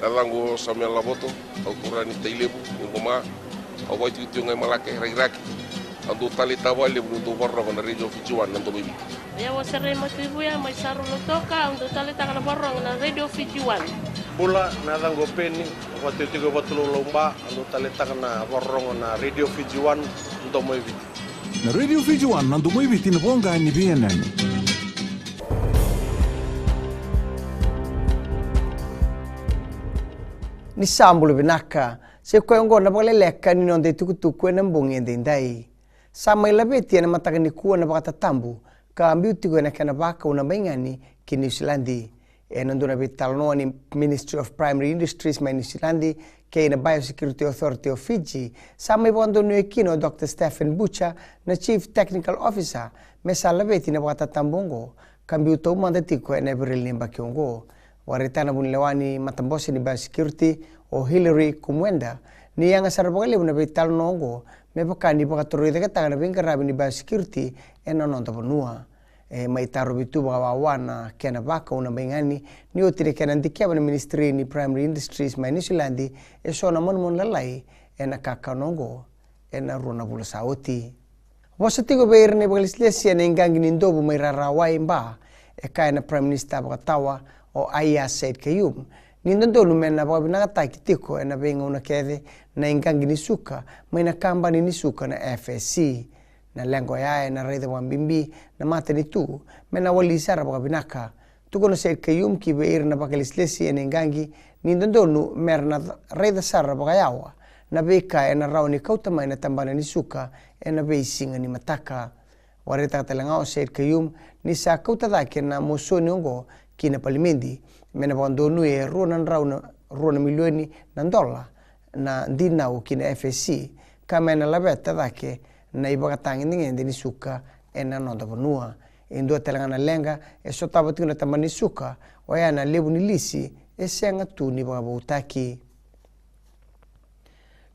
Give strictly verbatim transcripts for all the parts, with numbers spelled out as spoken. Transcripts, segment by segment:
Yacaqu o Samuel Lavoto, au turaga ni Tailevu, ni Goma. Au vakaitikotiko ga i Malake, Rakiraki. Au dau taleitaka vakalevu niu dau vakarorogo na Radio Fiji One, na Domo i Viti. Au o Serei Matuivuya mai Saru, Lautoka, au dau taleitaka na vakarorogo na Radio Fiji One. Bula, na yacaqu o Peni, au vakaitikotiko e Vatulaulau, Ba, au dau taleitaka na vakarorogo na Radio Fiji One, na Domo i Viti. Na Radio Fiji One, na Domo i Viti, na voqa ni veiyanuyanu. Ni sa bula vinaka. Sa i koya oqo na vakaleleka ni noda itukutuku ena bogi edaidai. Sa mai laveti ena mataka nikua na vakatatabu ka biu tiko ena kena vakau na baigani ki Niusiladi. Ena dua na veitalanoa ni Ministry of Primary Industries mai Niusiladi kei na Biosecurity Authority of Fiji, sa mai vakadonuya kina o Doctor Stephen Butcher, na Chief Technical Officer, me sa laveti na vakatatabu oqo ka biu taumada tiko ena Epereli ni yabaki oqo. Vakaraitaka na vunilewa ni matabose ni biosecurity, o Hilary Kumwenda, ni yaga sara vakalevu na veitalanoa oqo me vaka ni vakatoroicaketaka na veiqaravi ni biosecurity ena noda vanua. E mai tarovi tu vakawawa na kena vakau na baigani ni oti na kena dikeva na Ministry ni Primary Industries mai Niusiladi eso na manumanu lalai ena kakana oqo ena rua na vula sa oti. Vosa tiko vei ira na ivakalesilesi ena iqaqi ni Dovu mai Rarawai, Ba, e kaya na Prime Minister vakatawa o Aiyaz Sayed-Khaiyum ni dodonu me na vakavinakataki tiko ena veigauna kece na iqaqi ni suka mai na kabani ni suka na F S C. Na leqa oya ena raica vakabibi na matanitu me na wali sara vakavinaka. Tukuna o Sayed-Khaiyum ki vei ira na vakalesilesi ena iqaqi ni dodonu me ra na raica sara vakayawa na veika ena rawa ni kauta mai na tabana ni suka ena veisiga ni mataka. Vakaraitaka tale ga o Sayed-Khaiyum ni sa kauta cake na mosoni oqo ki na palimedi me na vakadonuya e rua na drau na rua na milioni na dola na dinau ki na F S C ka me na laveta cake na ivakatagedegede ni suka ena noda vanua. E dua tale ga na leqa e sotava tiko na tabana ni suka, oya na levu ni lisi e sega tu ni vakavoutaki.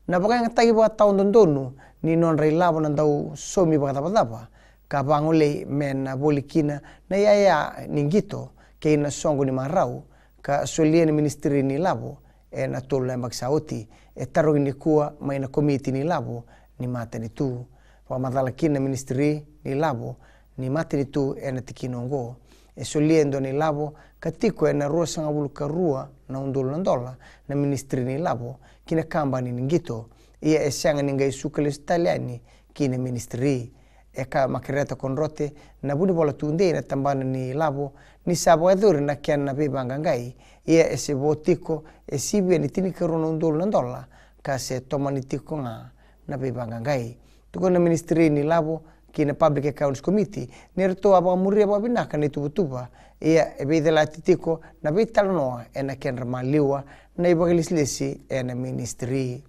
Na vakayagataki vakatawadodonu ni nodra ilavo na dausaumi vakacavacava ka vagolei me na voli kina na iyaya ni qito kei na soqo ni marau ka solia na Ministry ni Lavo ena tolu na yabaki sa oti, e tarogi nikua mai na komiti ni lavo ni matanitu. Vakamacala kina na Ministry ni Lavo ni matanitu ena tikina oqo. E solia e dua na ilavo ka tiko ena ruasagavulu ka rua na udolu na dola na Ministry ni Lavo ki na kabani ni qito. Ia e sega ni qai suka lesu tale yani ki na Ministry. E kaya o Makereta Kodrote, na vunivola tudei na tabana ni lavo, ni sa vakayacori na kena veivaqaqai, ia e se vo tiko e sivia ni tinikarua na udolu na dola ka se tomani tiko ga na veivaqaqai. Tukuna na Ministry ni Lavo kei na Public Accounts Committee ni ratou a vakamuria vakavinaka na ituvatuva, ia e veicalati tiko na veitalanoa ena kedra maliwa na ivakalesilesi ena Ministry.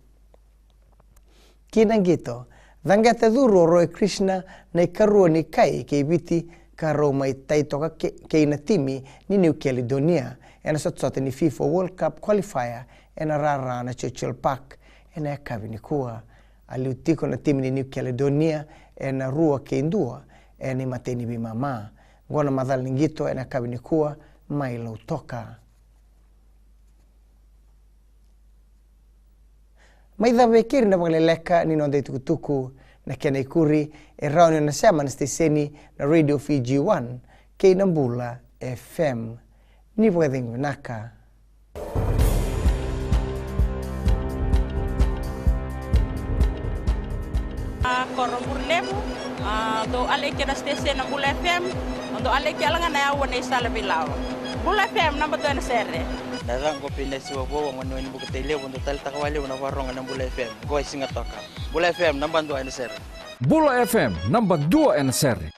Ki na qito, caqeta curu o Roy Krishna na ikarua ni kai kei Viti ka rau mai tai toka ke-, kei na timi ni New Caledonia ena sotasota ni FIFA World Cup qualifier ena rara na Churchill Park ena yakavi nikua. A liu tiko na timi ni New Caledonia ena rua kei dua ena imatai ni veimama. Qo na macala ni qito ena yakavi nikua mai Lautoka. Mai cava e keri na vakaleleka ni noda itukutuku. Na kena ikuri, e rawa ni o na sema na siteseni na Radio Fiji One kei na Bula F M. Ni vakacegu vinaka. A, Koro Burilevu, a, dou aleki na siteseni na Bula F M, dou aleki yala ga na yaua na isala veilawa. Bula F M, naba dua ena sere. Na yacaqu o Peni Siwavou, au gone ni Buka Tailevu, dou taleitaka vakalevu na vakarorogo na Bula F M. Qo e Sigatoka. Bula F M, naba dua ena sere. Bula F M, naba dua ena sere.